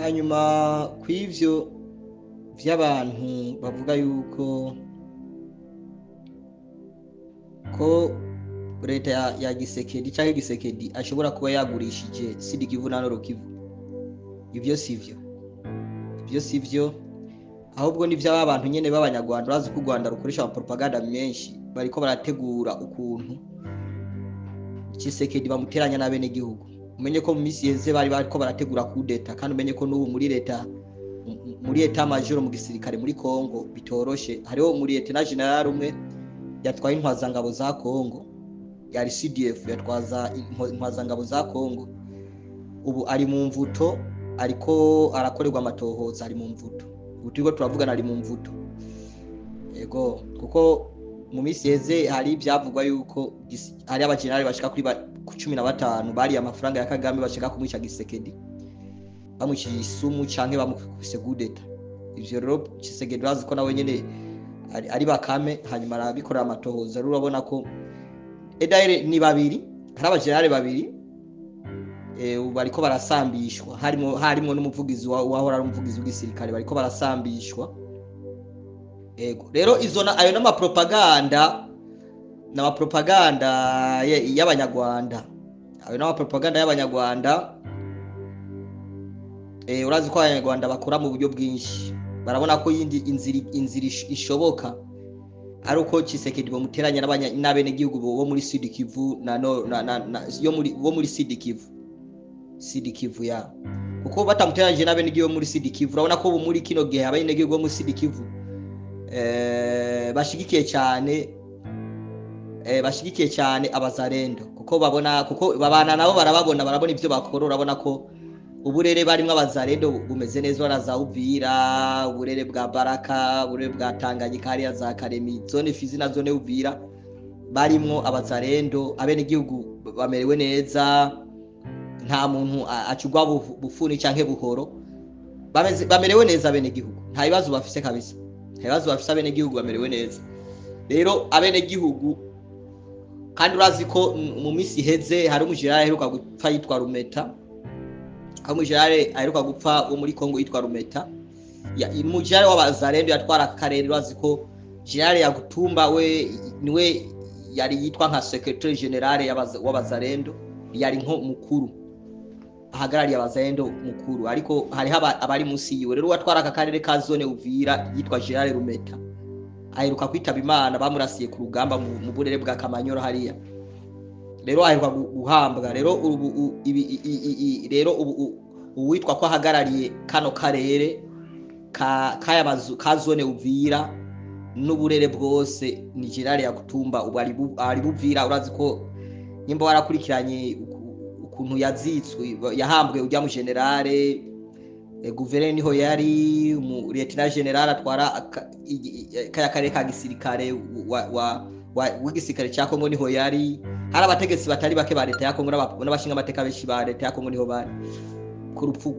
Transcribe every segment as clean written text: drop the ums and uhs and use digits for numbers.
Hanyuma kw'ivyo vy'abantu bavuga yuko ko leta ya Gisekedi canke Gisekedi ashobora kuba yagurishije Sud Kivu na Nord Kivu, ivyo sivyo, ivyo sivyo, ahubwo ni vy'aba bantu nyene b'Abanyarwanda. Urazi ko u Rwanda rukoresha amapropaganda menshi, bariko barategura ukuntu Tshisekedi bamuteranya n'abenegihugu. Umenye ko mu misi iheze bari bariko barategura kudeta, kandi umenye ko n'ubu muri leta, muri état-major, mu gisirikare muri Congo bitoroshe. Hariho muri lieutenant général umwe yatwaye intwazangabo za Congo, yari CDF, yatwaza intwazangabo za Congo, ubu ari mu mvuto, ariko arakorerwa amatohoza, ari mu mvuto. Ubu turiko turavugana ari mu mvuto. Yego, kuko mu misi iheze hari ivyavugwa yuko hari abajenerali bashika kuri ku 15 bariye amafaranga ya Kagame, bashaka kumwica Gisekedi, bamwicishije isumu canke bamukubise kudeta. Ivyo rero Tshisekedi urazi ko nawe nyene ari bakame, hanyuma arabikorera amatohoza. Rero urabona ko edaire ni babiri, hari abajenerali babiri ubu bariko barasambishwa, harimo n'umuvugizi wahora ari umuvugizi w'igisirikare, bariko barasambishwa. Ego, rero izo ayo n'amapropaganda, n'amapropaganda y'Abanyarwanda, ayo n'amapropaganda y'Abanyarwanda. Urazi ko Abanyarwanda bakora mu buryo bwinshi, barabona ko yindi inzira ishoboka ari uko Tshisekedi bamuteranya n'abenegihugu bo muri Sud Kivu na, no, na, na, na yo muri bo muri Sud Kivu, Sud Kivu ya, kuko batamuteranyije n'abenegihugu bo muri Sud Kivu, urabona ko ubu muri kino gihe abenegihugu bo muri Sud Kivu bashigikiye cyane, bashigikiye cyane Abazarendo, kuko babona, kuko babana nabo, barababona, barabona ibyo bakora. Urabona ko uburere barimwo Abazarendo bumeze neza, ura za Uvira, uburere bwa Baraka, uburere bwa Tanganyika, hariya za Karemi, zone Fizi na zone Uvira, barimwo Abazarendo, abenegihugu bamerewe neza, nta muntu acugwa bufuni canke buhoro, bamerewe neza abenegihugu, nta bibazo bafise kabisa, nta bibazo bafise, abenegihugu bamerewe neza. Rero abenegihugu, kandi urazi ko mu misi iheze hari umujenerali aheruka gupfa yitwa Rumeta, aho umujenerali aheruka gupfa wo muri Kongo yitwa Rumeta, umujenerali w'Abazarendo yatwara akarere. Urazi ko general Yagutumba we niwe yari yitwa nka secrétaire général w'Abazarendo, yari nko mukuru ahagarariye Abazarendo mukuru, ariko hariho abari munsi yiwe. Rero uwatwara aka karere ka zone Uvira yitwa general Rumeta aheruka kwitaba Imana, bamurasiye ku rugamba mu burere bwa Kamanyoro hariya. Rero aheruka guhambwa. Rero ubu ibi rero ubu uwitwa ko ahagarariye kano karere ka kaya mazu ka zone Uvira n'uburere bwose ni general Yakutumba, ubu ari Buvira. Urazi ko nimba warakurikiranye ukuntu yazitswe, yahambwe ujya mu general, guverineri niho yari mu lieutenant général atwara kaya karere ka gisirikare w'igisirikare cya Kongo niho yari, hari abategetsi batari bake ba leta ya Kongo n'abashinga amateka benshi ba leta ya Kongo niho bari ku rupfu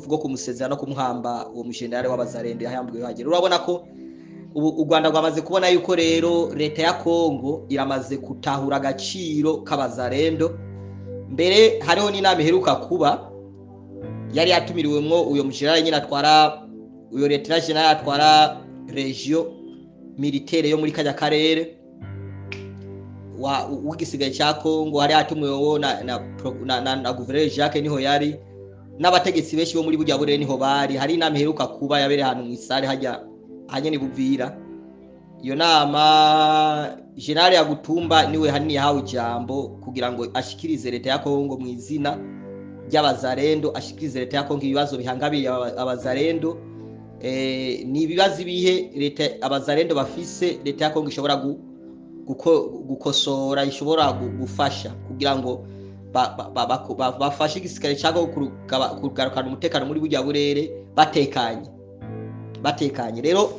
rwo kumusezera no kumuhamba uwo mujenerali w'Abazarende yahambwe hagera. Urabona ko ubu u Rwanda rwamaze kubona yuko rero leta ya Kongo iramaze gutahura agaciro k'Abazarendo. Mbere hariho n'inama iheruka kuba yari yatumiriwemwo uyo mujenerali nyine atwara, uyo lieutenant général atwara région militaire yo muri kajya karere wa w'igisigaye cya Kongo, hari hatumiweho na gouverneur Jacques niho yari, n'abategetsi benshi bo muri burya burere niho bari. Hari inama iheruka kuba yabereye ahantu mu isare hajya hanye ni Buvira. Iyo nama general Yagutumba niwe hanini yahawe ijambo kugira ngo ashikirize leta ya Kongo mu izina ry'Abazarendo, ashikirize leta ya Kongo ibibazo bihangabiye Abazarendo, ni ibibazo ibihe leta Abazarendo bafise, leta ya Kongo ishobora gukosora, ishobora gufasha kugira ngo bafashe igisirikare cya Kongo kugarukana umutekano muri burya burere batekanye, batekanye. Rero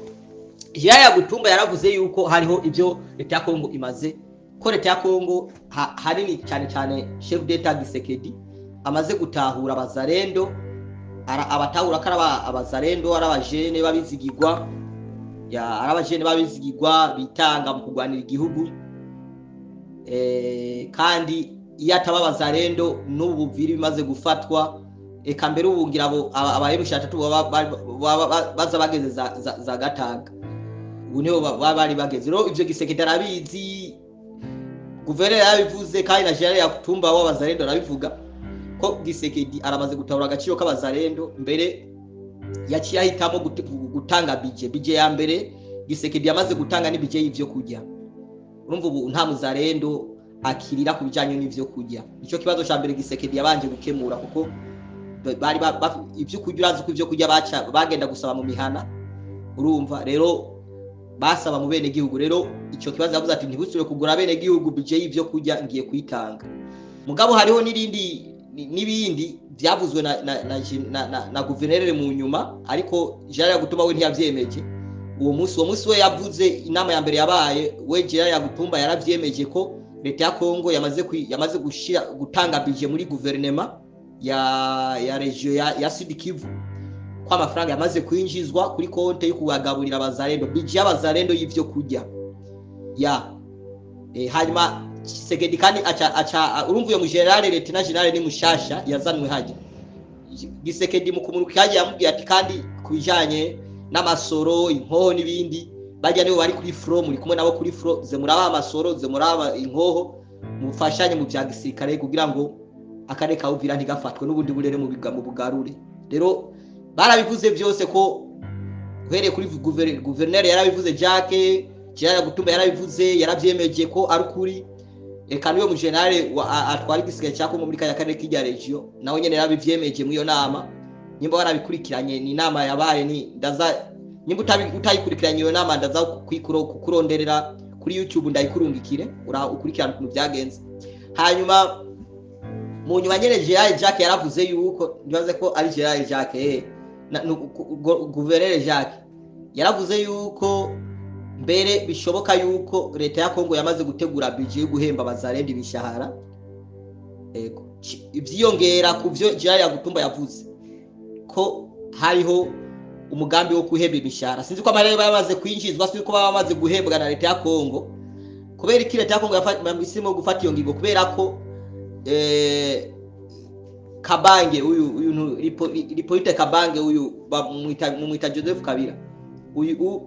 Jean Yagutumba yaravuze yuko hariho ibyo leta ya Kongo imaze ko leta ya Kongo hanini cyane cyane chef d'État Gisekedi amaze gutahura Abazarendo, abatahura ko ari Abazarendo ari abajene babizigirwa, ya ari abajene babizigirwa bitanga mu kurwanira igihugu, kandi iyo ataba Abazarendo n'ubu Buvira bimaze gufatwa. Eka mbere ubu ngira abo aba M23 baza bageze za Gatanga, ubu niho bari bageze. Rero ivyo Gisekedi arabizi, guverineri yarabivuze, kandi na General Yakutumba w'abazarendo arabivuga ko Gisekedi aramaze gutahura agaciro k'abazarendo. Mbere yaciye ahitamo gutanga budget ya mbere Gisekedi yamaze gutanga ni budget y'ivyo kurya. Urumva ubu nta muzarendo akirira ku bijanye n'ivyo kurya. Nico kibazo ca mbere Gisekedi yabanje gukemura, kuko bari ivyo kurya, urazi ko ivyo kurya baca bagenda gusaba mu mihana. Urumva rero basaba mu bene gihugu. Rero ico kibazo yavuze ati ntibusubire kugura bene gihugu, budget y'ivyo kurya ngiye kuyitanga. Mugabo hariho n'irindi n'ibindi byavuzwe na guverineri mu nyuma, ariko General Yagutumba we ntiyavyemeje uwo munsi. Uwo munsi we yavuze inama ya mbere yabaye, we General Yagutumba yaravyemeje ko leta ya Kongo yamaze gushira gutanga budget muri guverinema ya region ya Sud Kivu, ko amafaranga yamaze kwinjizwa kuri konte yo kubagaburira abazarendo, budget y'abazarendo y'ivyo kurya ya hanyuma Tshisekedi kandi aca urumva uyo mu general, lieutenant general ni mushasha yazanwe haje. Gisekedi mu kumuruka yaje yamubwiye ati kandi kubijanye n'amasoro, inkoho n'ibindi, bajya nibo bari kuri front, muri kumwe nabo kuri front, ze muraba amasoro, ze muraba inkoho, mufashanye mu bya gisirikare kugira ngo akarere ka Uvira ntigafatwe n'ubundi burere mu bugarure. Rero barabivuze byose, ko uhereye kuri guverineri yarabivuze, Jacques General Gutumba yarabivuze, yaravyemeje ko ari ukuri. Eka niwe mu general atwara igisirikare cya Kongo muri kaya karere k'irya region, nawe nyene yarabivyemeje muri iyo nama. Nimba warabikurikiranye, ni inama yabaye, ni ndaza nimba utayikurikiranye iyo nama, ndaza kukuronderera kuri YouTube ndayikurungikire, ukurikirana ukuntu byagenze. Hanyuma mu nyuma nyene General Jacques yaravuze yuko, ndibaze ko ari General Jacques, guverineri Jacques yaravuze yuko mbere bishoboka yuko leta ya Kongo yamaze gutegura budget yo guhemba abazarendo imishahara. Ego ivyiyongera ku vyo General Yagutumba yavuze ko hariho umugambi wo guhemba imishahara. Sinzi ko amahera bamaze kwinjizwa, sinzi ko bamaze guhembwa na leta ya Kongo. Kubera iki leta ya Kongo yahisemo gufata iyo ngingo? Kubera ko Kabange uyu Hippolyte Kabange, uyu bamwita Joseph Kabila, uyu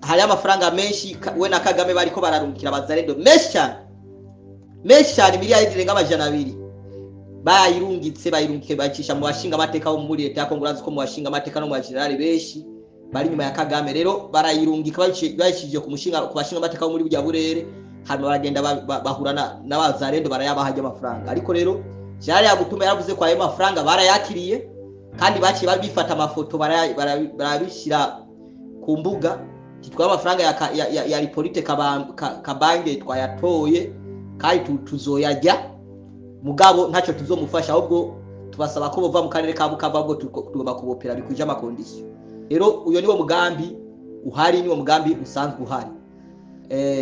hari amafaranga menshi we na Kagame bariko bararungikira abazarendo, menshi cyane, menshi cyane, miliyari zirenga 200 bayirungitse, bayirungike bacisha mu bashinga amateka bo muri leta ya Kongo. Urazi ko mu bashinga amateka no mu bajenerali benshi bari nyuma ya Kagame. Rero barayirungika bayicishije ku mushinga ku bashinga amateka bo muri burya burere, hanyuma baragenda bahura n'abazarendo barayabaha amafaranga. Ariko rero General Yagutumba yaravuze ko ayo mafaranga barayakiriye, kandi baciye bifata amafoto barabishyira ku mbuga, titwa amafaranga ya Hippolyte Kabange twayatoye kandi tuzoyajya, mugabo ntacyo tuzomufasha, ahubwo tubasaba ko bova mu karere ka Bukavu, ahubwo tugomba kubopera bikwije ama conditions. Rero uyo niwo mugambi uhari, niwo mugambi usanzwe uhari,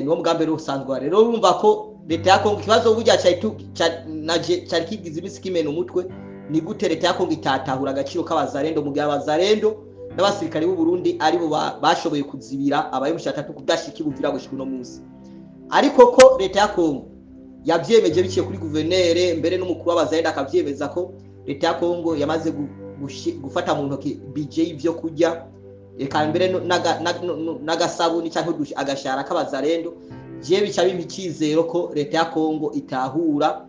niwo mugambi rero usanzwe uhari. Rero urumva ko leta ya Kongo, ikibazo burya cari kigize imisi kimena umutwe, ni gute leta ya Kongo itatahura agaciro k'abazarendo mu gihe abazarendo n'abasirikare b'u Burundi aribo bashoboye kuzibira aba M23 kudashika ibuvira gushika uno munsi. Ariko ko leta ya Kongo yavyemeje biciye kuri guverineri, mbere n'umukuru w'abazarendo akavyemeza ko leta ya Kongo yamaze gufata mu ntoki budget y'ivyo kurya, eka mbere n'agasabuni canke agashara k'abazarendo, je bica bimpa icyizero ko leta ya Kongo itahura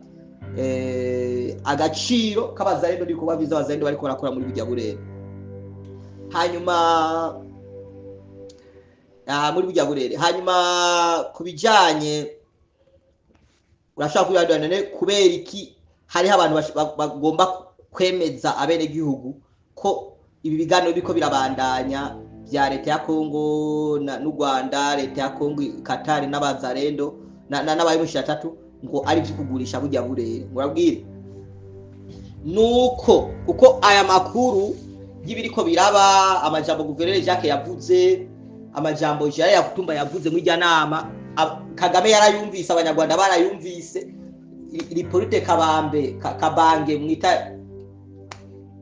agaciro k'abazarendo n'ibikorwa vyiza abazarendo bariko barakora muri burya burere. Hanyuma muri burya burere, hanyuma kubijanye urashaka kubijanye kubera iki hariho abantu bagomba kwemeza abenegihugu ko ibi biganiro biko birabandanya bya leta ya Kongo n'u Rwanda, leta ya Kongo, Qatar n'abazarendo n'aba M23 ngo ari byo kugurisha burya burere. Murabwire nuko kuko aya makuru y'ibiriko biraba, amajambo guverineri Jacques yavuze, amajambo General Yakutumba yavuze mu nama, Kagame yarayumvise, abanyarwanda barayumvise, Hippolyte Kabambe Kabange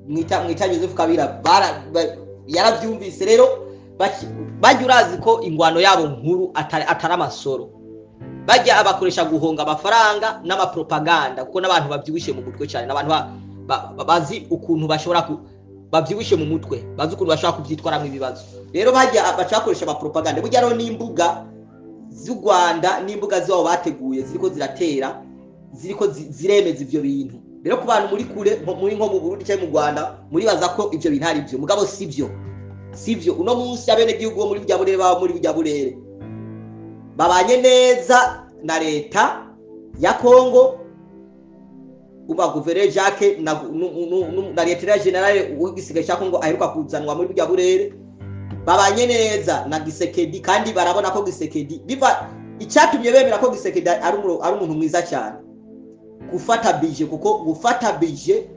mwita Joseph Kabila yaravyumvise. Rero bajya urazi ko ingwano yabo nkuru atari amasoro, bajya abakoresha guhonga amafaranga n'amapropaganda, kuko n'abantu bavyibushe mu mutwe cyane, n'abantu bazi ukuntu bashobora bavyibushe mu mutwe, bazi ukuntu bashobora kuvyitwaramwo ibibazo. Rero bajya bacakoresha ama propaganda. Burya rero n'imbuga z'u Rwanda n'imbuga zabo bateguye ziriko ziratera, ziriko ziremeza ivyo bintu. Rero ku bantu muri kure, muri nko mu Burundi cyangwa mu Rwanda, muribaza ko ivyo bintu ari byo, mugabo sivyo. Sivyo. Uno munsi abenegihugu bo muri burya burere baba muri burya burere babanye neza na leta ya Kongo, uba gouverneur Jacques na lieutenant général w'igisirikare cya Kongo aheruka kuzanwa muri burya burere, babanye neza na Gisekedi. Kandi barabona ko Gisekedi biva icyatumye bemera ko Gisekedi ari umuntu mwiza cyane gufata budget, kuko gufata budget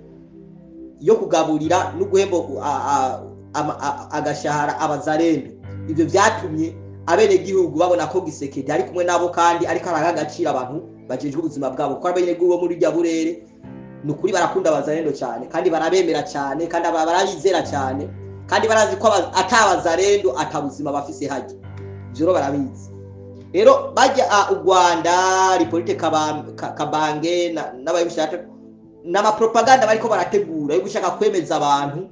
yo kugaburira no guhemba agashahara abazarendo, ibyo byatumye abenegihugu babona ko Gisekedi ari kumwe nabo kandi ariko araha agaciro abantu bajejwe ubuzima bwabo. Kuko abenegihugu bo muri burya burere ni ukuri barakunda abazarendo cyane, kandi barabemera cyane, kandi barabizera cyane, kandi barazi ko atabazarendo atabuzima bafise hajya, ivyo rero barabizi. Rero bajya u Rwanda Ripolite Kabange n'abayibishaka n'amapropaganda bariko barategura yo gushaka kwemeza abantu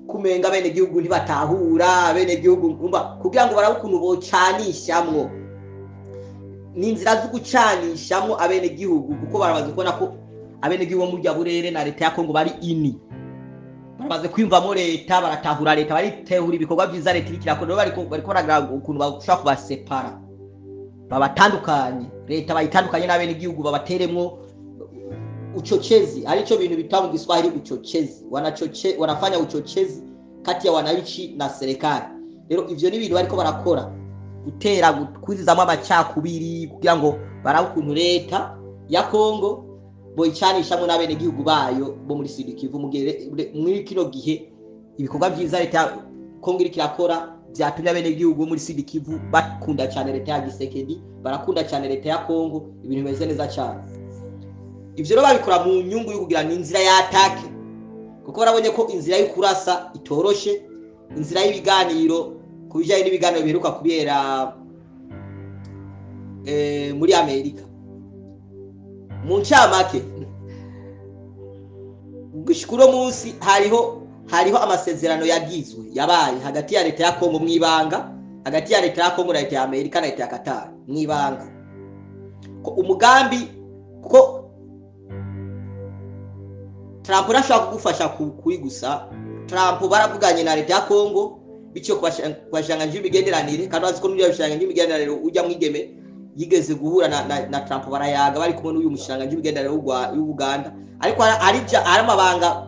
kumenga bene gihugu ntibatahura bene gihugu, kugira ngo barabe ukuntu bocanishamwo. Ni inzira zo gucanishamwo abene gihugu, kuko barabaze kubona ko abene gihugu bo muri burere na leta ya Kongo bari ini, barabaze kwiyumvamo leta, baratahura leta, baritehura ibikorwa vyiza leta iriko irakora. Rero bariko baragira ukuntu bashobora kubasepara, babatandukanye, leta bayitandukanye n'abene gihugu, babateremwo uchochezi. Alicho bintu bita mu Kiswahili uchochezi, wanafanya uchochezi kati ya wananchi na serikali. Rero ivyo ni ibintu bariko barakora, gutera kwizizamwo amacakubiri kugira ngo barabe ukuntu leta ya Kongo boyicanishamwo n'abene gihugu bayo bo muri Sud Kivu. Muri kino gihe ibikorwa vyiza leta ya Kongo iriko irakora vyatumye abene gihugu bo muri Sud Kivu bakunda cyane leta ya Gisekedi, barakunda cyane leta ya Kongo, ibintu bimeze neza cyane. Ivyo rero babikora mu nyungu yo kugira inzira y'atake, kuko barabonye ko inzira yo kurasa itoroshe, inzira y'ibiganiro ku bijanye n'ibiganiro biheruka kubera muri Amerika. Mu ncamake, gushika uno munsi hariho amasezerano yagizwe yabaye hagati ya leta ya Kongo mwibanga, hagati ya leta ya Kongo na leta ya Amerika na leta ya Qatar mwibanga, ko umugambi, kuko Trump arashaka kugufasha kuri gusa. Trump baravuganye na leta ya Kongo bityo kubashanganje imigenderanire, kandi azi ko n'uyu bashanganje imigenderanire ujya mwigeme yigeze guhura na Trump, barayaga bari kumwe n'uyu mushanganje imigenderanire w'Uganda. Ariko ari amabanga,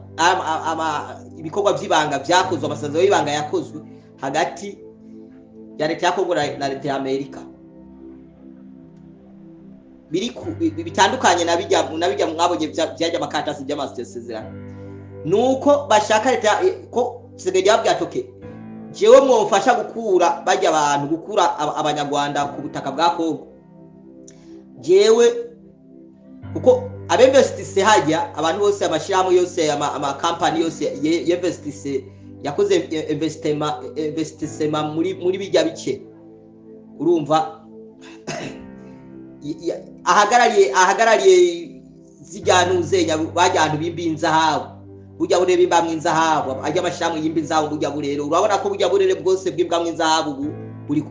ibikorwa by'ibanga byakozwe, amasezerano y'ibanga yakozwe hagati ya leta ya Kongo na leta ya Amerika biri bitandukanye na bijya mwabonye byajya amakatasi by'amasezerano. Nuko bashaka leta ko Tshisekedi yabwiye ati jewe mwofasha gukura bajya abantu, gukura abanyarwanda ku butaka bwa Kongo, jewe kuko abinvestise hajya abantu bose, amashirahamwe yose, ama company yose yinvestise, yakoze investissement muri bijya bice, urumva ahagarariye zijyanuzenya bajya ahantu bimba inzahabu, burya burere bimbamwe inzahabu, ajya amashirahamwe yimba inzahabu, burya burere urabona ko burya burere bwose bwimbamwe inzahabu buri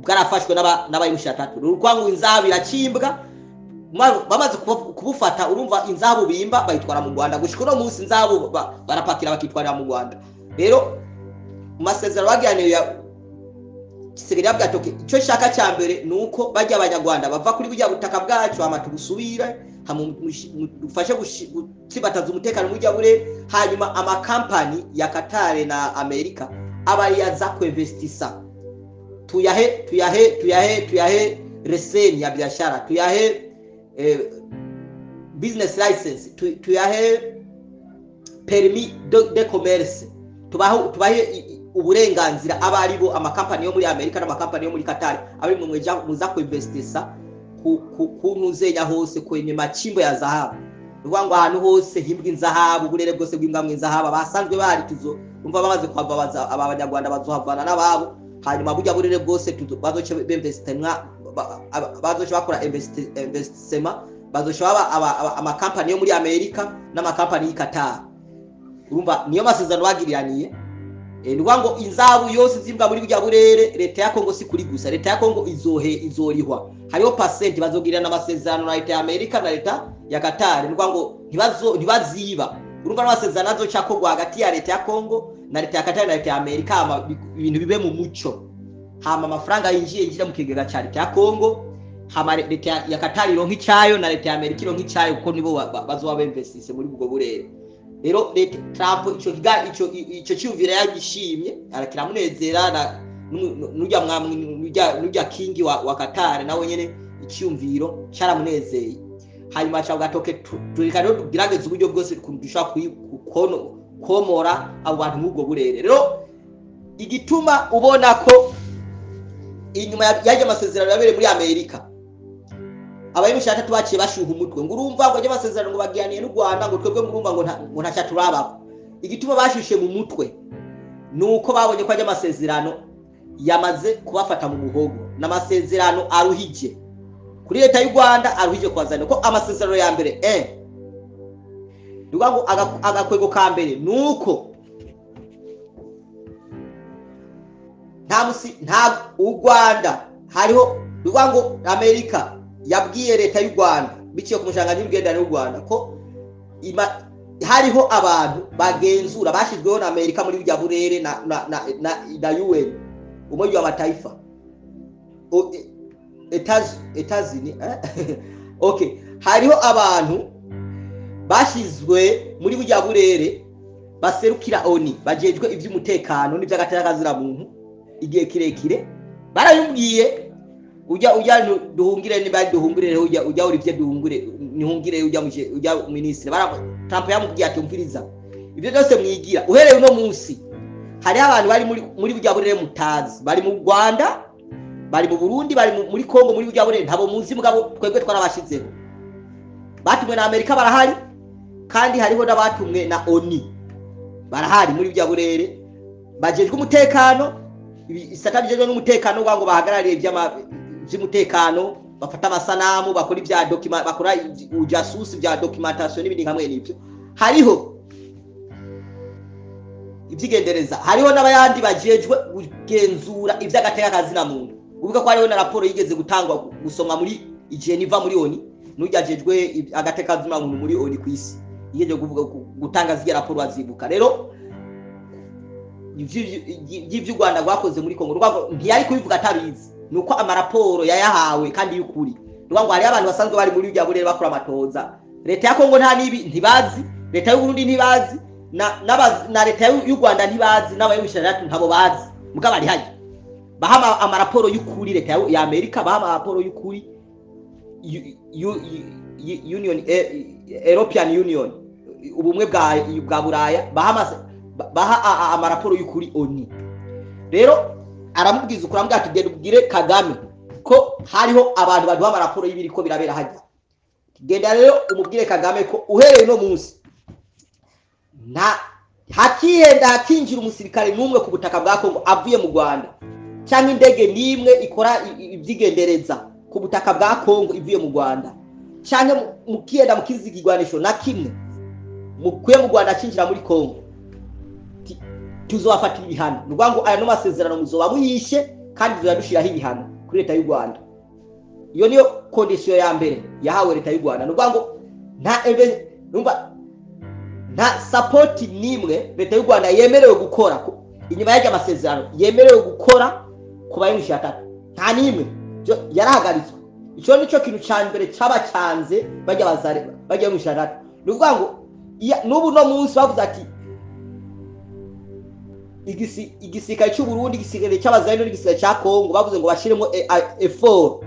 bwarafashwe n'abayimushatatu. Urukwangu inzahabu iracimbwa, bamaze kubufata, urumva inzahabu bimba bayitwara mu Rwanda. Gushika uno munsi inzahabu barapakira bakitwarira mu Rwanda. Rero mu masezerano baganiriye Tshisekedi yabwiye ati icyo nshaka cya mbere nuko bajya abanyarwanda bava kuri burya butaka bwacu, hama tubusubire, dufashe gutsibataza umutekano muri burya burere, hanyuma amakampani ya Qatar na Amerika aba yaza kuinvestisa, tuyahe leseni ya biashara, tuyahe business license, tuyahe permis de commerce, tubahe uburenganzira aba ari bo amakampani yo muri Amerika n'amakampani yo muri Qatar abari mu mweja muza kuinvestisa ku ntuzenya hose kwenye machimbo ya zahabu. Nuvuga ngo ahantu hose himbwa inzahabu, burere bwose bwimbwa inzahabu, abasanzwe bari tuzo umva bamaze kuhava aba banyarwanda bazohavana n'ababo, hanyuma burya burere bwose bazoce beinvestemwa, bazoce bakora investissement Bazoshaba amakampani yo muri Amerika n'amakampani y'i Qatar. Urumva niyo masezerano bagiriraniye. Ni ukuvuga ngo inzabu yose zimbwa muri burya burere, leta ya Kongo si kuri gusa, leta ya Kongo izohe izorihwa. Hariho percent bazogirana amasezerano na leta ya Amerika na leta ya Qatar. Ni ukuvuga ngo ntibaziba. Urumva n'amasezerano azoca akorwa hagati ya leta ya Kongo na leta ya Qatar na leta ya Amerika, hama ibintu bibe mu muco. Hama amafaranga yinjiye yinjira mu kigega ca leta ya Kongo, hama leta ya Qatar ironka icayo na leta ya Amerika ironka icayo, kuko nibo bazoba bemvestise muri ubwo burere. Rero leta Trump ico kiga ico cyumvira yagishimye, arakiramunezera na nujya mwamwe nujya king wa Qatar nawe nyene icyumviro cyaramunezeye. Hanyuma aca gatoke tureka rero tugerageze uburyo bwose dushobora komora abo bantu muri ubwo burere. Rero igituma ubona ko inyuma y'ayo masezerano yabereye muri Amerika, abayimishatatu baciye bashuha umutwe ngo urumva ngo ajye amasezerano ngo bagiraniye n'u Rwanda, ngo twebwe murumva ngo nta cyaturabako. Igituma bashushe mu mutwe nuko babonye ko ajye amasezerano yamaze kubafata mu muhogo, n'amasezerano aruhije kuri leta y'u Rwanda, aruhije kwazana ko amasezerano ya mbere ngo agakwego ka mbere nuko nta u Rwanda hariho ngo Amerika yabwiye leta y'u Rwanda biciye ku mushanganyi w'imigenderanire y'u Rwanda ko hariho abantu bagenzura bashizweho na Amerika muri burya burere na UN, Umoja wa Mataifa, Etazini okay, hariho abantu bashizwe muri burya burere baserukira ONU, bajejwe ivy'umutekano n'ivy'agateka muntu igihe kirekire. Barayubwiye ujya duhungire niba duhungire ujya Olivier duhungire nihungire ujya ministre. Trump yamubwiye ati umviriza ibyo byose mwigira uhereye uno munsi hari abantu bari muri burya burere mutazi, bari mu Rwanda, bari mu Burundi, bari muri Kongo, muri burya burere ntabo muzi, mugabo twebwe twarabashizeho. Batumwe na Amerika barahari, kandi hariho n'abatumwe na ONU barahari muri burya burere bajejwe umutekano, isata bijejwe n'umutekano ngo bahagarariye ivy'umutekano, bafata amasanamu, bakora ibya document, bakora ujasusi bya documentation n'ibindi nkamwe n'ibyo. Hariho ibyigendereza, hariho n'abayandi bajejwe kugenzura ivy'agateka kazina muntu. Uvuga ko hariho na raporo yigeze gutangwa gusomwa muri Geneva muri ONU, n'ujyajejwe agateka kazina muntu muri ONU kwisi yigeze kuvuga gutanga zige raporo azibuka. Rero ivy'u Rwanda rwakoze muri Kongo ntiyari kubivuga atabizi, nuko amaraporo yayahawe kandi y'ukuri. Ngo hari abantu basanzwe bari muri burya burere bakora amatoza. Leta ya Kongo nta nibi ntibazi, leta y'u Burundi ntibazi, na leta y'u Rwanda ntibazi, n'abayimishatatu ntabo bazi, mugabo bari haje baha amaraporo y'ukuri leta ya Amerika, baha amaraporo y'ukuri Union European Union, ubumwe bwa Buraya, baha amaraporo y'ukuri ONU. Rero aramubwiza ukuri, aramubwira ati genda ubwire Kagame ko hariho abantu baduha amaraporo y'ibiri ko birabera hajya. Genda rero umubwire Kagame ko uhereye no munsi nta hakihenda hakinjira umusirikare n'umwe ku butaka bwa Kongo avuye mu Rwanda, cyangwa indege n'imwe ikora ibyigendereza ku butaka bwa Kongo ivuye mu Rwanda, cyangwa mukiyenda mukizigirwanisho na kimwe mukuye mu Rwanda kinjira muri Kongo, tuzobafatira ibihano. Ni ukuvuga ngo aya no masezerano muzoba muyishe, kandi tuzadushiraho ibihano kuri leta y'u Rwanda. Iyo niyo condition ya mbere yahawe leta y'u Rwanda. Ni ukuvuga ngo nta support nimwe leta y'u Rwanda yemerewe gukora inyuma y'aya masezerano, yemerewe gukora ku bayimishatatu, nta nimwe yarahagaritswe. Ico nico kintu ca mbere cabacanze bajya bazare bajya mishatatu. Ni ukuvuga ngo n'ubu no munsi bavuze ati igisirikare cy'u Burundi, igisirikare cy'abazayino n'igisirikare cya Kongo, bavuze ngo bashiremo effort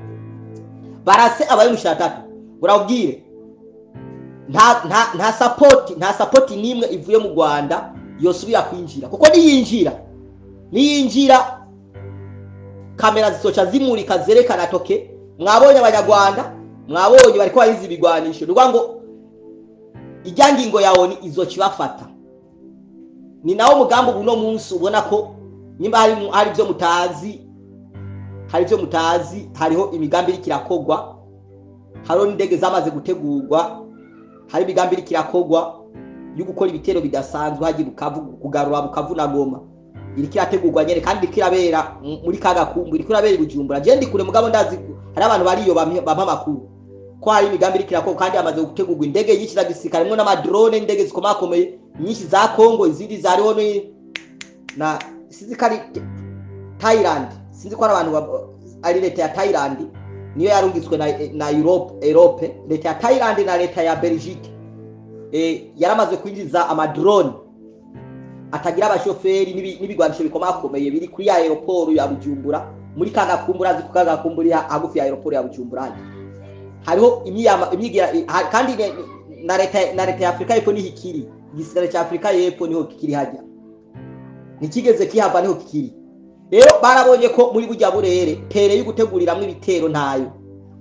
barase abayimishatatu. Urabwire nta support nimwe ivuye mu Rwanda yosubira kwinjira, kuko niyinjira kamera zisoca zimurika zerekana toke mwabonye abanyarwanda, mwabonye bariko barizi ibigwanisho. Ni ngo ijya ngingo ya ONU izokibafata. Ni nawo mugambo buno munsi ubona ko nimba hari byo mutazi, hari byo mutazi, hariho imigambi iri kirakogwa Hariho n'indege zamaze gutegurwa, hari imigambi iriko irakorwa yo gukora ibitero bidasanzwe hagiye Bukavu, kugarura Bukavu na Goma. Iriko irategurwa nyene kandi iriko irabera muri Kagakumbu, iriko irabera i Bujumbura. Je ndi kure, mugabo ndazi hari abantu bariyo bampa amakuru ko hari imigambi iriko irakorwa, kandi hamaze gutegurwa indege nyinshi za gisirikare, harimwo n'ama drone, indege zikomakomeye nyinshi za Congo, izindi zariho na sinzi ko ari Thailand, sinzi ko ari abantu ari leta ya Thailand niyo yarungitswe na Europe, leta ya Thailand na leta ya Belgique. Yaramaze kwinjiza ama drone atagira abashoferi n'ibigwanisho bikomakomeye biri kuri aéroport ya Bujumbura, muri Kagakumbura. Azi ko Kagakumbura hagufi ya aéroport ya Bujumbura hariho imyigira, kandi na leta ya Afrika y'Epfo niho ikiri. Igisirikare cya Afrika y'Epfo niho kikiri, hajya ntikigeze kihava, niho kikiri. Rero barabonye ko muri burya burere terrain yo guteguriramwo ibitero ntayo.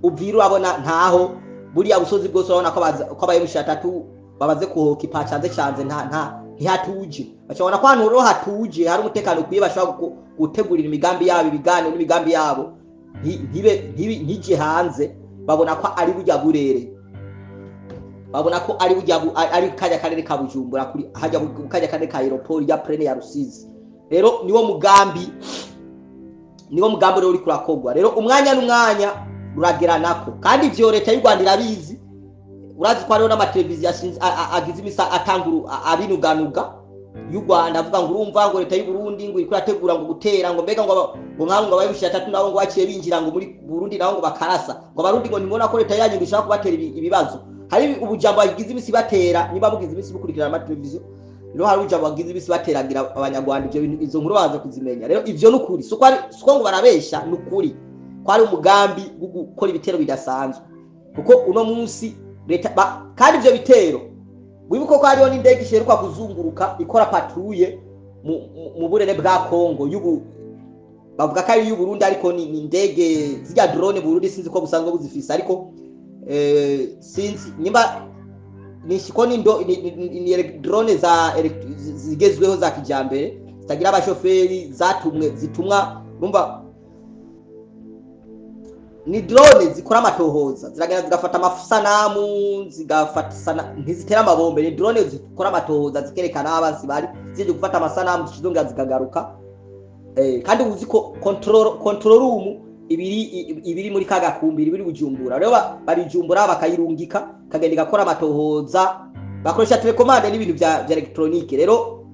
Uvira urabona ntaho, buriya busozi bwose urabona ko aba M23 babaze kuhoka ipacanze canze, nta ntihatuje. Bacabona ko ahantu rero hatuje, hari umutekano ukwiye, bashobora gutegurira imigambi yabo, ibiganiro n'imigambi yabo ntibe ntije hanze. Babona ko ari burya burere, babona ko ari burya ari kajya karere ka Bujumbura, kuri hajya kajya karere ka aéroport ya plaine ya Rusizi. Rero niwo mugambi rero uri kurakogwa. Rero umwanya n'umwanya urageranako, kandi ivyo leta y'u Rwanda irabizi. Urazi ko hariho n'amateleviziyo agize imisa atanguru abinuganuga y'u Rwanda, avuga ngo urumva ngo leta y'u Burundi ngo iriko irategura ngo gutera, ngo mbega ngo nk'abo ngo abaye atatu nabo ngo baciye binjira ngo muri Burundi nabo ngo bakarasa, ngo abarundi ngo nimubona ko leta yanyu ngo ishaka kubatera ibibazo. Hari ubujambo bagize imisi batera, niba bugize imisi bukurikirana amateleviziyo. Rero hari ubujambo bagize imisi bateragira abanyarwanda. Ivyo bintu, izo nkuru baza kuzimenya. Rero ivyo nukuri, suko ngo barabesha, nukuri ko ari umugambi wo gukora ibitero bidasanzwe, kuko uno munsi leta kandi ivyo bitero, wibuke ko hariho n'indege isheruka kuzunguruka ikora patrouille mu burere bwa Kongo y'ubu, bavuga ko ari iy'u Burundi, ariko ni indege zirya drone Burundi sinzi ko busanzwe buzifise, ariko sinzi nimba nishiko ni drone za zigezweho za kijambere zitagira abashoferi, zatumwe, zitumwa. Numva ni drone zikora amatohoza, ziragenda zigafata amasanamu, zigafata ntizitera amabombe. Ni drone zikora amatohoza, zikerekana aho abansi bari, zije gufata amasanamu, zikizongera zikagaruka. Kandi uzi ko control room ibiri muri Kagakumbi, ibiri Bujumbura. Rero barijumbura bakayirungika, kagenda igakora amatohoza, bakoresha télécommande n'ibintu vya électronique. Rero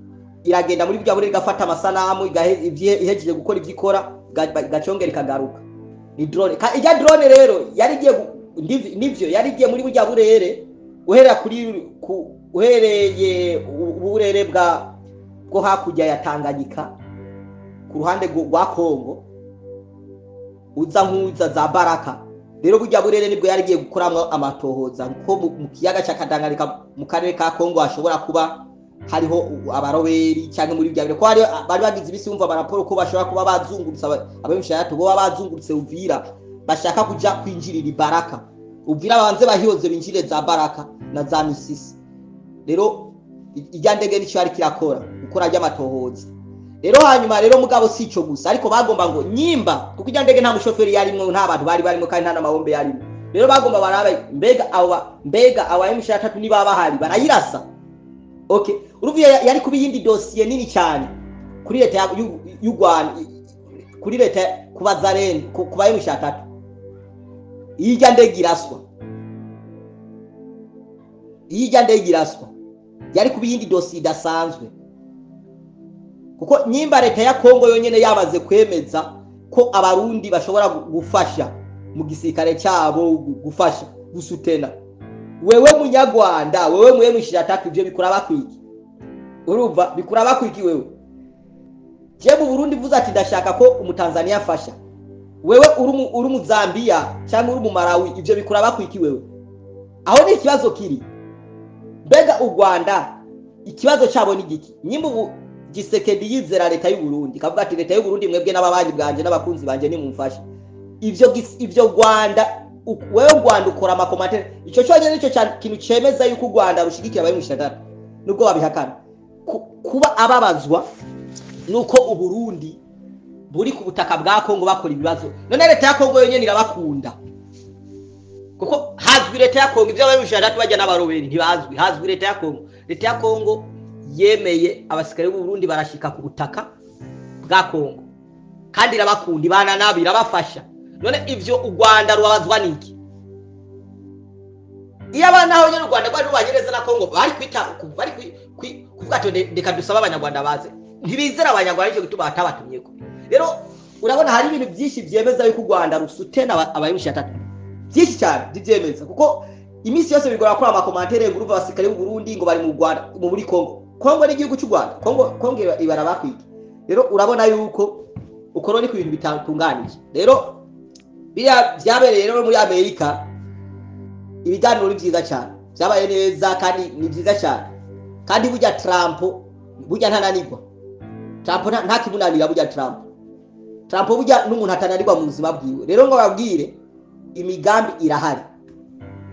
iragenda muri bya burere igafata amasanamu, ihejeje gukora ivyo ikora igacongera ikagaruka. Ni drone. Ijya drone rero yari igiye nivyo yari igiye muri burya burere, uherera kuri uhereye uburere bwo hakurya ya Tanganyika ku ruhande rwa Kongo, uza nkuza za Baraka. Rero burya burere nibwo yari igiye gukoramwo amatohoza, ko mu kiyaga ca Tanganyika mu karere ka Kongo hashobora kuba hariho abaroberi, cyangwa muri bya bire ko hari bari bagize ibisi bumva baraporo ko bashobora kuba bazungurutse abemishatatu bo bazungurutse Uvira, bashaka kuja kwinjirira Baraka. Uvira banze bahiyoze, binjire za Baraka na za Misisi. Rero ijya ndege nicyo yari kirakora, gukora ry'amatohoza. Rero hanyuma rero, mugabo si ico gusa, ariko bagomba ngo nyimba, kuko ijya ndege nta mushoferi yarimwo, nta bantu bari barimo, kandi nta n'amabombe yarimo. Rero bagomba barabe mbega aba M23 niba bahari barayirasa. Okay, urumva yari kuba iyindi dosiye nini cyane kuri leta y'u Rwanda, kuri leta, kuba kuba M23 iyo ndege iraswa. Iyo ndege iraswa yari kuba iyindi dosiye idasanzwe, kuko nyimba leta ya Kongo yonyene yamaze kwemeza ko abarundi bashobora gufasha mu gisirikare cyabo, gufasha gusutena, wewe munyarwanda, wewe mu M23, ivyo bikora bakwiki? Urumva bikora bakwiki wewe? Je mu Burundi vuze ati ndashaka ko umutanzania afasha, wewe uri mu Zambia cyangwa uri mu Malawi, ivyo bikora bakwiki wewe? Aho ni ikibazo kiri. Mbega u Rwanda ikibazo cyabo ni giki? Nyimba ubu Gisekedi yizera leta y'u Burundi, kavuga ati leta y'u Burundi mwebwe n'ababanyi bwanje n'abakunzi banje nimumfashe, ivyo Rwanda, wewe Rwanda ukora ama commentaires, ico cyonyine nico kintu cemeza yuko u Rwanda rushigikira abari mu gisagara nubwo babihakana. Kuba ababazwa nuko u Burundi buri ku butaka bwa Kongo bakora ibibazo, none leta ya Kongo yonyene irabakunda. Kuko hazwi leta ya Kongo, ivyo abarushaka bajya n'abaroberi ntibazwi, hazwi leta ya Kongo. Leta ya Kongo yemeye abasikare b'u Burundi barashika ku butaka bwa Kongo, kandi irabakunda, ibana nabo, irabafasha. None ivyo u Rwanda rubabazwa niki? Iyo abana aho nyene u Rwanda rwari rubanye neza na Kongo, bari kwita bari kuvuga ati reka dusabe abanyarwanda baze. Ntibizera abanyarwanda, nicyo gituma batabatumyeko. Rero urabona hari ibintu byinshi byemeza yuko u Rwanda rusutena abayumushatatu, byinshi cyane byemeza, kuko iminsi yose bigora gukora ama commentaires ngo urumva abasirikare b'u Burundi ngo bari mu Rwanda, muri Kongo. Kongo ni igihugu cy'u Rwanda, Kongo ibara bakwige. Rero urabona yuko ukoro ni ku bintu bitantunganije. Rero biriya byabereye rero muri Amerika, ibiganiro ni byiza cyane, byabaye neza kandi ni byiza cyane. Kandi burya Trump burya ntananirwa, Trump nta kimunanira. Burya Trump burya n'umuntu atananirwa mu buzima bwiwe. Rero ngo babwire imigambi irahari,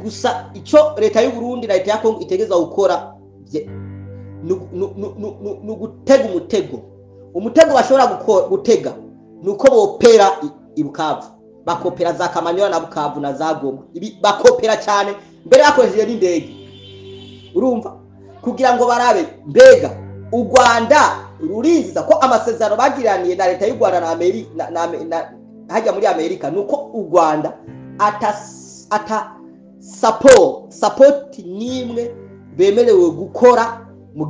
gusa icyo leta y'u Burundi na leta ya Kongo itegeza gukora ni ugutega umutego. Umutego bashobora gutega ni uko bopera i Bukavu, bakopera za Kamanyola na Bukavu na za Goma. Ibi bakopera cyane mbere bakoresheje n'indege, urumva, kugira ngo barabe mbega u Rwanda ruriziza ko amasezerano bagiraniye na leta y'u Rwanda na Amerika na hajya muri Amerika, nuko u Rwanda ata support nimwe bemerewe gukora mu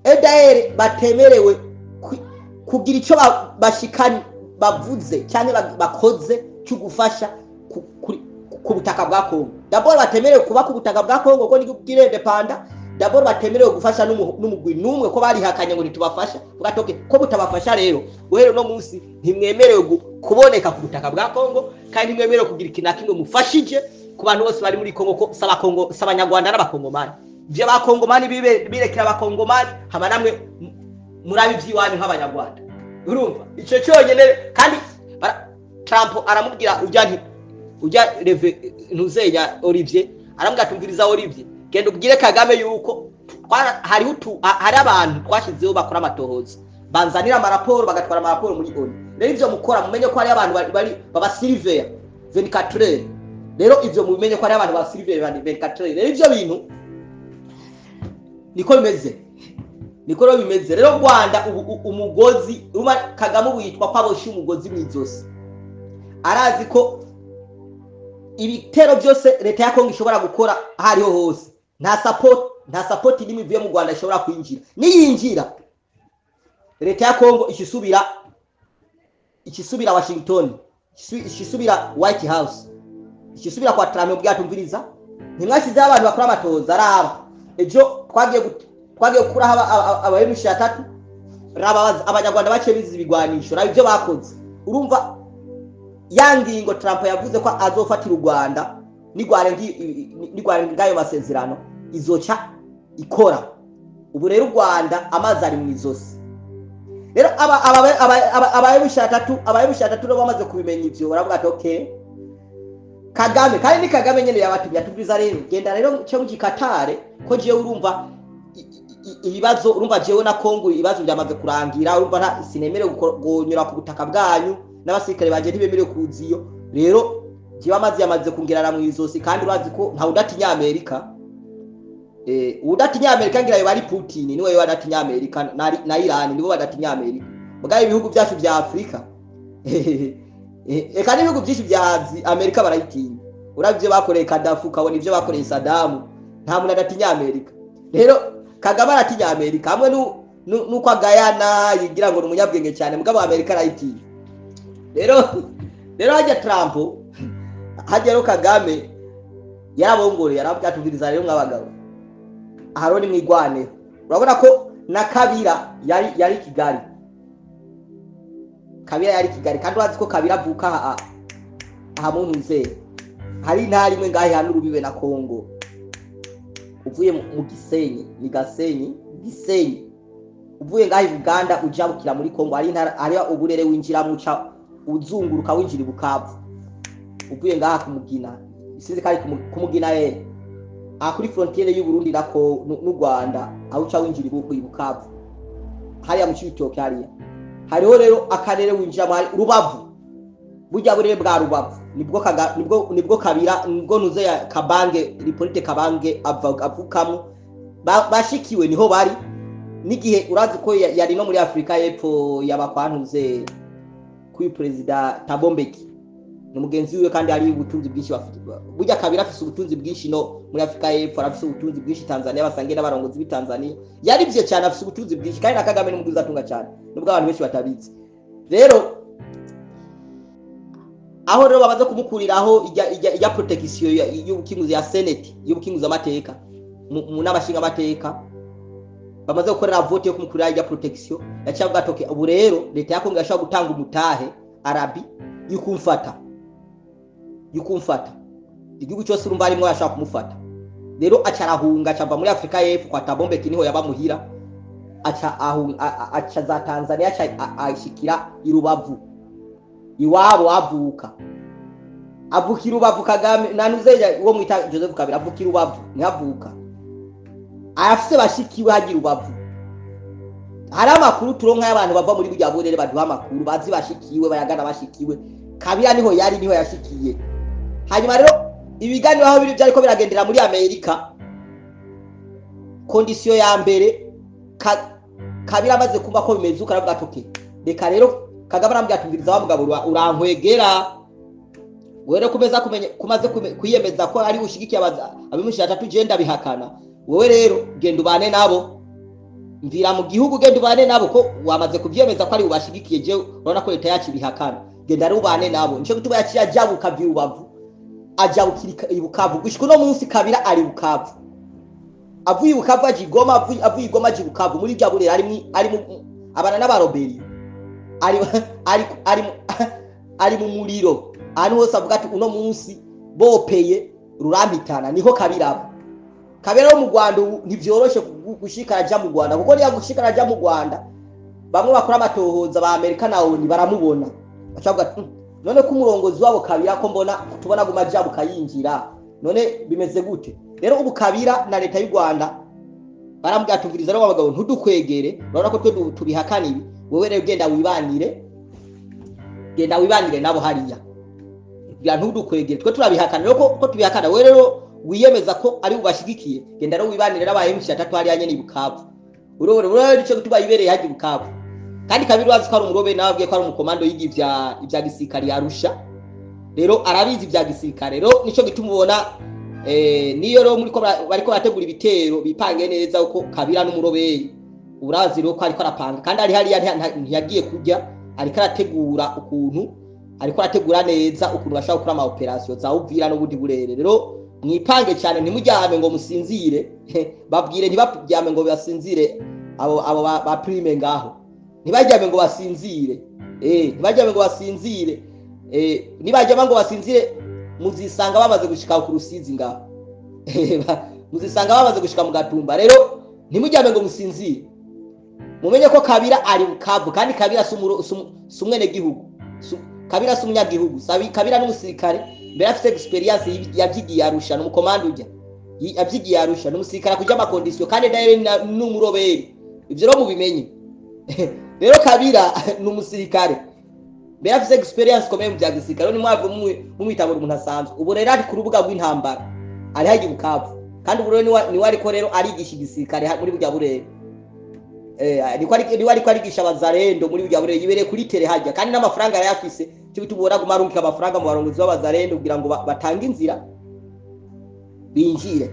EDR, batemerewe kugira icyo bashikani bavuze cyane bakoze cyo gufasha ku butaka bwa Kongo. D'abord batemerewe kuba ku butaka bwa Kongo ko ni indépendant. D'abord batemerewe gufasha n'umugwi n'umwe, ko barihakanye ngo ntitubafasha. Ugatoke ko butabafasha. Rero guhera no munsi ntimwemerewe kuboneka ku butaka bwa Kongo, kandi ntimwemerewe kugira ikintu na kimwe mufashije ku bantu bose bari muri Kongo, ko saba Kongo, saba Abanyarwanda n'abakongomani. Ivyo abakongomani bibe birekera abakongomani, hama namwe murabe ivy'iwanyu nk'abanyarwanda. Urumva ico cyonyene. Kandi Trump aramubwira ujya nti ujya reve ntuzenya Olivier, aramubwira tumviriza Olivier, genda ubwire Kagame yuko hari abantu twashyizeho bakora amatohoza, banzanira amaraporo, bagatwara amaraporo muri ONU. Rero ivyo mukora mumenye ko hari abantu bari baba surveiller 24 heures. Rero ivyo mumenye ko hari abantu ba surveiller 24 heures. Rero ivyo bintu niko bimeze, niko rero bimeze. Rero Rwanda ubu umugozi uruma Kagame ubu yitwa ko aboshe umugozi mw'izosi. Arazi ko ibitero byose leta ya Kongo ishobora gukora hariho hose, nta support nimwe ivuye mu Rwanda ishobora kwinjira. Niyinjira, leta ya Kongo ikisubira Washington, ikisubira White House, ikisubira kwa Trump, bwatumviriza ntimwashyizeho abantu bakora amatoza, araba ejo twagiye gukuraho aba M23, raba abanyarwanda baciye bize ibigwanisho, raba ibyo bakoze. Urumva ya ngingo Trump yavuze ko azofatira u Rwanda nigwarenga ayo masezerano izoca ikora. Ubu rero u Rwanda amazi ari mu izosi. Rero aba M23, aba M23 nabo bamaze kubimenya ivyo, baravuga ati okay Kagame, kandi ni Kagame nyene yabatumye, atubwiza rero genda rero cyo mu Katare ko jewe urumva ibibazo, urumva jewe na Kongo ibibazo byamaze kurangira, urumva nta sinemerewe kunyura ku butaka bwanyu, n'abasirikare banje ntibemerewe kuziyo. Rero jewe amazi yamaze kungerana mu izosi, kandi urazi ko nta udatinya Amerika. Udatinya Amerika ngira yo bari Putin, niwe badatinya Amerika na Iran, nibo badatinya Amerika. Mugabe ibihugu byacu bya Afrika, eka n'ibihugu byinshi bya Amerika barayitinya. Uravye ibyo bakoreye Gaddafi, ukabona ibyo bakoreye Saddam, nta muntu adatinya Amerika. Rero Kagame aratinya Amerika, hamwe nuko agayana yigira ngo ni umunyabwenge cyane, mugabo Amerika arayitinya. Rero hajya Trump, hajya rero Kagame yarabongoreye, yarabwira atubwiriza rero mw'abagabo aharo ni mwigwaneho. Urabona ko na Kabila yari Kigali, Kabila yari Kigali, kandi urazi ko Kabila avuka aha mu ntuze hari intara imwe ngahe hano urubibe na Kongo, uvuye mu Gisenyi, ni Gasenyi, Gisenyi, uvuye ngahe i Uganda ujabukira muri Kongo, hari intara, hari uburere winjira muca uzunguruka winjira i Bukavu, uvuye ngaha kumugina, sinzi kari kumugina aha kuri frontière y'u Burundi na ko n'u Rwanda, aho uca winjira i Bukavu hariya mu Cibitoke, hariya hariho rero akarere winjiramo, hari Rubavu. Burya burere bwa Rubavu nibwo Kabira, nibwo nuze ya Kabange, Hippolyte Kabange avukamo. Bashikiwe niho bari n'igihe urazi ko yari no muri Afrika y'Epfo yabakwantuze kuri Perezida Thabo Mbeki, ni mugenzi wiwe, kandi hari ubutunzi bwinshi bafite. Burya Kabira afise ubutunzi bwinshi no muri Afrika y'Epfo, arafise ubutunzi bwinshi Tanzania, basangiye n'abarongozi b'i Tanzania. Yarivye cyane, afise ubutunzi bwinshi, kandi na Kagame ni umuguzi atunga cyane, nubwo abantu benshi batabizi. Rero aho rero bamaze kumukuriraho ijya protection y'ubukinguzi ya Senate, y'ubukinguzi amateka mu n'abashinga amateka, bamaze gukorera vote yo kumukurira ijya protection, yaciye avuga ati ubu rero leta ya Kongo yashobora gutanga umutahe arabi yukumfata igihugu cyose, urumva arimo yashaka kumufata. Rero aca arahunga, aca muri Afrika y'Epfo kwa Thabo Mbeki, niho yabamuhira, aca ahunga, aca za Tanzania, aca ashikira i Rubavu iwabo avuka i Rubavu. Kagame nanuze uwo mwita Joseph Kabila avuka i Rubavu, niho avuka, arafise bashikiwe hagira Rubavu. Hari amakuru turonka y'abantu bava muri burya burere, baduha amakuru, bazi bashikiwe, bayagana bashikiwe. Kabila niho yari, niho yashikiye. Hanyuma rero ibiganiro aho biri byariko biragendera muri Amerika, condition ya mbere, Kabila amaze kumva ko bimeze uko, aravuga ati okay, reka rero. Kagame arambwira ati umviriza wa mugabo, urankwegera wewe kumeza kumenya kumaze kwiyemeza ko ari ushigikiye abimushira atatu, je ndabihakana. Wewe rero genda ubane nabo, mvira mu gihugu, genda ubane nabo, ko wamaze kuvyemeza ko ari ubashigikiye, je urabona ko leta yacu ibihakana, genda rero ubane nabo. Nico gituma yaciye ajabuka vy'Urubavu, ajabukira i Bukavu. Gushika uno munsi Kabila ari Bukavu, avuye i Bukavu aje i Goma, avuye i Goma aje i Bukavu. Muri bya burera ari mu abana n'abaroberi, ari mu muriro ahantu hose. Avuga ati uno munsi bopeye rurampitana. Niho Kabila aba. Kabila wo mu Rwanda ubu ntivyoroshe gushika aja mu Rwanda, kuko niya gushika aja mu Rwanda, bamwe bakora amatohoza ba Amerika na ONU baramubona, bacavuga ati: None ko umurongozi wabo Kabila ko mbona tubona guma ajabuka yinjira, none bimeze gute?" Rero ubu Kabila na leta y'u Rwanda baramubwira, tumviriza rero abagabo, ntudukwegere, urabona ko twe tubihakana ibi. Wewe rero genda wibanire, genda wibanire nabo hariya, kugira ntudukwegere, twe turabihakana. Rero ko tubihakana, wewe rero wiyemeza ko ari ubashigikiye, genda rero wibanire n'aba M23 hariya nyene i Bukavu. Urobore nico gituma yibereye haji Bukavu. Kandi Kabila urazi ko ari umurobe, nawe abwiye ko ari umukomando yiga ivya gisirikare yarusha, rero arabizi ivya gisirikare. Rero nico gituma ubona niyo rero muri ko bariko barategura ibitero, bipange neza, uko Kabila n'umuroberi urazi rero ko ariko arapanga, kandi ari hariya, ntiyagiye kurya, ariko arategura ukuntu, ariko arategura neza ukuntu bashobora gukora ama opération za Uvira n'ubundi burere. Rero mwipange cyane, ntimuryame ngo musinzire. Babwire ntibaryame ngo basinzire, abo ba prime ngaho ntibaryame ngo basinzire, ntibaryame ngo basinzire. Nibaryama ngo basinzire, muzisanga bamaze gushika ku Rusizi ngaho, muzisanga bamaze gushika mu Gatumba. Rero ntimuryame ngo musinzire, mumenye ko Kabila ari Bukavu, kandi Kabila si umwenegihugu, Kabila si umunyagihugu. Kabila n'umusirikare mbere, afite expérience, yavyigiye Arusha, n'umukomando ujya yavyigiye Arusha, n'umusirikare kuja ama condition, kandi nawe n'umuroberi. Ivyo rero mubimenye. Rero Kabila ni umusirikare mbere, afite expérience ikomeye mu bya gisirikare, ni mwave mumwitabura umuntu asanzwe. Ubu rero ari ku rubuga rw'intambara, ari hagiye Bukavu, kandi ubu rero niwe ariko rero arigisha igisirikare muri burya burere, niko ariko arigisha abazarendo muri burya burere, yibereye kuri terrain hajya, kandi n'amafaranga arayafise. Cyo bituma ubona aguma arungika amafaranga mu barongozi b'abazarendo kugira ngo batange inzira binjire.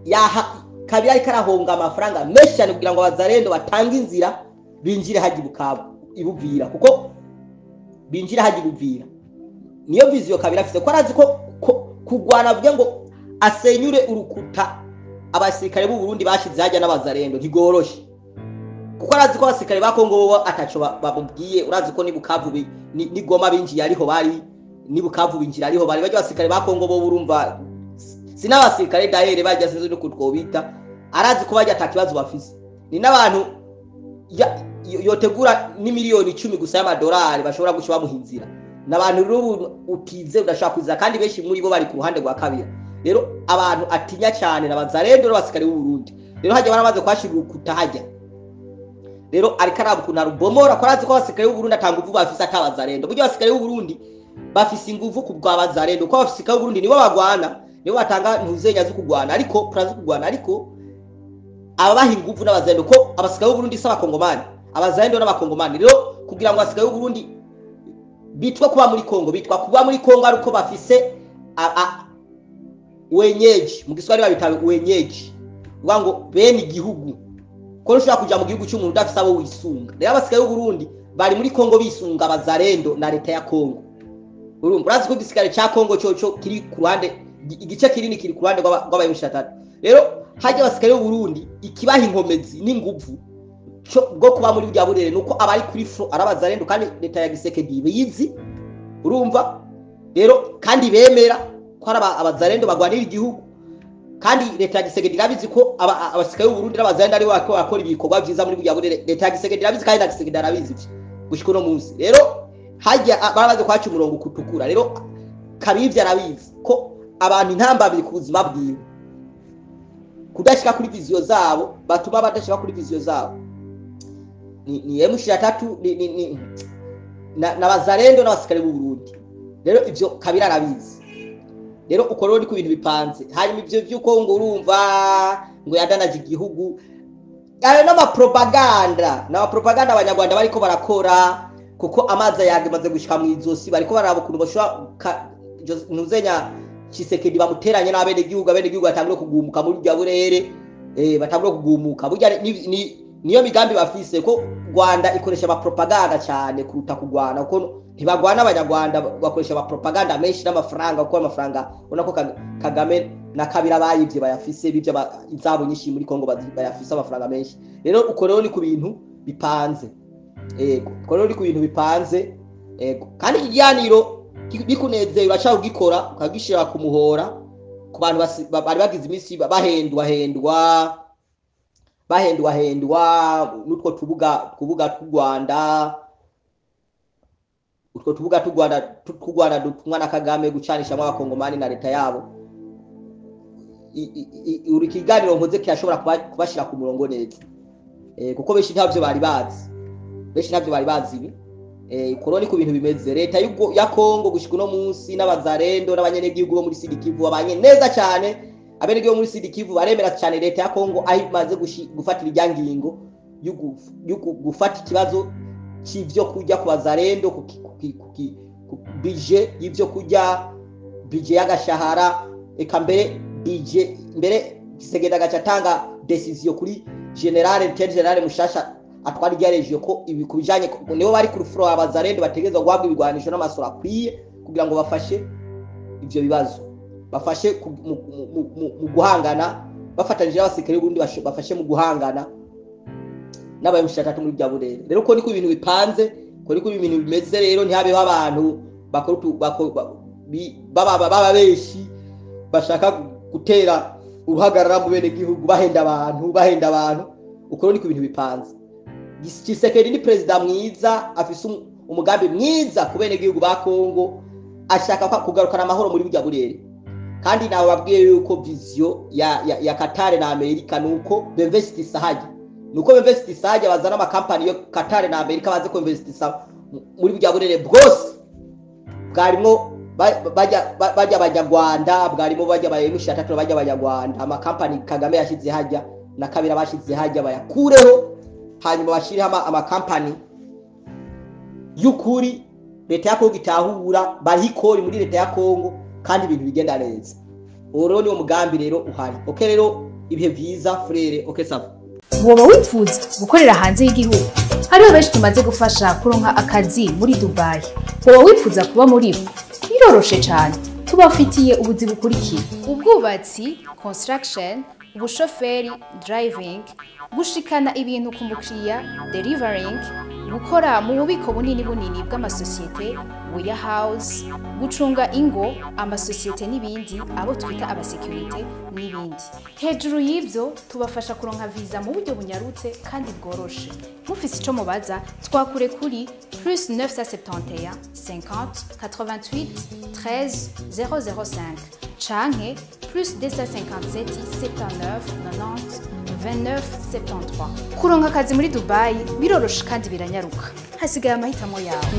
Yaha Kabila ariko arahonga amafaranga menshi cyane kugira ngo abazarendo batange inzira binjire hajya i Bukavu, ibuvira, kuko binjire hajya ibuvira niyo vision Kabila afise, ko arazi ko kugwana avuge ngo asenyure urukuta abasirikare b'u Burundi bashize hajya n'abazarendo ntigoroshe, kuko arazi ko abasirikare ba Kongo bo ataco bamubwiye. Urazi ko ni Bukavu ni Goma binjiye ariho bari, ni Bukavu binjira ariho bari. Bajya abasirikare ba Kongo bo urumva si n'abasirikare dahere bajya, sinzi no kutwobita. Arazi ko bajya atakibazo bafise, ni n'abantu yotegura ni miliyoni 10 gusa y'amadolari bashobora guca bamuha inzira. N'abantu rero ubu utize udashaka kwiza, kandi benshi muri bo bari ku ruhande rwa Kabila. Rero abantu atinya cyane n'abazarendo n'abasirikare b'u Burundi. Rero hajya baramaze kwashira urukuta hajya. Rero ariko araba ukuntu arubomora, ko arazi ko abasirikare b'u Burundi atanga nguvu bafise atabazarendo. Burya abasirikare b'u Burundi bafise inguvu ku bw'abazarendo, kuko abasirikare b'u Burundi nibo bagwana, nibo batanga ntuzenya zo kugwana, ariko prazo kugwana, ariko ababaha inguvu n'abazarendo, ko abasirikare b'u Burundi si abakongomani, abazarendo n'abakongomani. Rero kugira ngo abasirikare b'u Burundi bitwa kuba muri Kongo, bitwa kuba muri Kongo ariko bafise wenyeji, mu Giswahili babita wenyeji, uvuga ngo bene igihugu, ko ushobora kuja mu gihugu cy'umuntu udafise abo wisunga. Rero abasirikare b'u Burundi bari muri Kongo bisunga abazarendo na leta ya Kongo. Urumva urazi ko igisirikare ca Kongo cyo kiri ku ruhande, igice kinini kiri ku ruhande rw'aba M23. Rero hajya abasirikare b'u Burundi ikibaha inkomezi n'inguvu bwo kuba muri burya burere nuko abari kuri front ari abazarendo, kandi leta ya Gisekedi bizi. Urumva rero kandi bemera ko ari abazarendo bagwanira igihugu, kandi leta ya Gisekedi irabizi ko abasirikare b'u Burundi n'abazarendo ari bakora ibikorwa vyiza muri burya burere. Leta ya Gisekedi irabizi kandi na Gisekedi arabizi gushika uno munsi. Rero hajya barabaze kwaca umurongo kutukura. Rero Kabivya arabizi ko abantu intambabiri ku buzima bwiwe kudashika kuri vision zabo, batuma badashika kuri vision zabo ni M23 ni na bazarendo n'abasirikare b'u Burundi. Rero ivyo Kabila arabizi. Rero uko rero ku bintu bipanze. Hanyuma ivyo vy'uko ngo urumva ngo yadanaje igihugu, ayo n'amapropaganda, n'amapropaganda abanyarwanda bariko barakora, kuko amazi yagemaze gushika mu izosi, bariko baraba ukuntu bashobora ntuzenya Tshisekedi bamuteranye n'abene gihugu, abene gihugu batangure kugumuka muri bya burere, batangure kugumuka. Burya niyo migambi bafise, ko Rwanda ikoresha amapropaganda cyane kuruta kugwana, kuko ntibagwana abanyarwanda, bakoresha amapropaganda menshi n'amafaranga, kuko amafaranga ubona ko Kagame na Kabila bayivye bayafise, bivye izabo nyinshi muri Kongo bayafise amafaranga menshi. Rero uko rero ni ku bintu bipanze. Uko rero ni ku bintu bipanze. Kandi ikiganiro bikunezeye urashaka kugikora ukagishira ku muhora ku bantu bari bagize iminsi bahendwa n'utwo tubuga tw'u Rwanda, utwo tubuga tw'u Rwanda dutumwa na Kagame gucanishamo abakongomani na leta yabo. Uri kiganiro nkoze kirashobora kubashira ku murongo neza, kuko benshi ntavyo bari bazi, benshi ntavyo bari bazi ibi. Koroni ku bintu bimeze. Leta ya Kongo gushika uno munsi n'abazarendo n'abanyenegihugu bo muri Sud Kivu babanye neza cyane. Abenegihugu muri Sud Kivu baremera cyane leta ya Kongo aho imaze gufatira iryangingo yo gufata ikibazo c'ivyo kurya ku bazarendo, ku bije y'ivyo kurya, bije y'agashahara, eka mbere bije mbere Tshisekedi agaca atanga decision kuri General Lieutenant General Mushasha atwara irya regio ko ibi kubijanye nibo bari ku rufuro abazarendo bategezwa guhabwa ibigwanisho n'amasoro akwiye kugira ngo bafashe ivyo bibazo, bafashe mu guhangana, bafatanije n'abasirikare b'Uburundi, bafashe mu guhangana n'aba M23 muri bya burere. Rero ko niko ibintu bipanze, ko niko ibintu bimeze. Rero ntihabeho abantu bakora baba benshi bashaka gutera uruhagarara mu bene gihugu, bahenda abantu. Uko niko ibintu bipanze. Tshisekedi ni president mwiza, afise umugambi mwiza ku bene gihugu ba Kongo, ashaka kugarukana amahoro muri burya burere. Kandi nawe babwiye yuko vision ya Qatar na Amerika nuko bemvestisa haje, nuko bemvestisa haje bazana amakampani yo Qatar na Amerika baze ko investisa muri burya burere bwose bwarimo bajya abanyarwanda, bwarimo bajya ba M23, bajya abanyarwanda. Amakampani Kagame yashize hajya na Kabila bashize hajya bayakureho, hanyuma bashireho amakampani y'ukuri leta ya Kongo itahura, barikori muri leta ya Kongo, kandi ibintu bigenda neza. Oro ni umugambi rero uhari. Okay, rero ibihe vyiza frere. Okay, sawa. Woba wifuza gukorera hanze y'igihugu? Hariho benshi tumaze gufasha kuronka akazi muri Dubai. Woba wifuza kuba muri bo? Biroroshe cyane. Tubafitiye ubuzi bukurikira: ubwubatsi, construction, ubushoferi, driving, gushikana ibintu ku mukiriya, delivering, gukora mu bubiko bunini bunini bw'amasosiyete, warehouse, gucunga ingo, amasosiyete n'ibindi, abo twita abasekurite n'ibindi. Hejuru y'ivyo tubafasha kuronka visa mu buryo bunyarutse kandi bworoshe. Mufise ico mubaza twakure kuri +971 50 88 13 005 canke +257 79 90 29 73. Kuronka akazi muri Dubai biroroshe kandi biranyaruka. Hasigaye amahitamo yawe.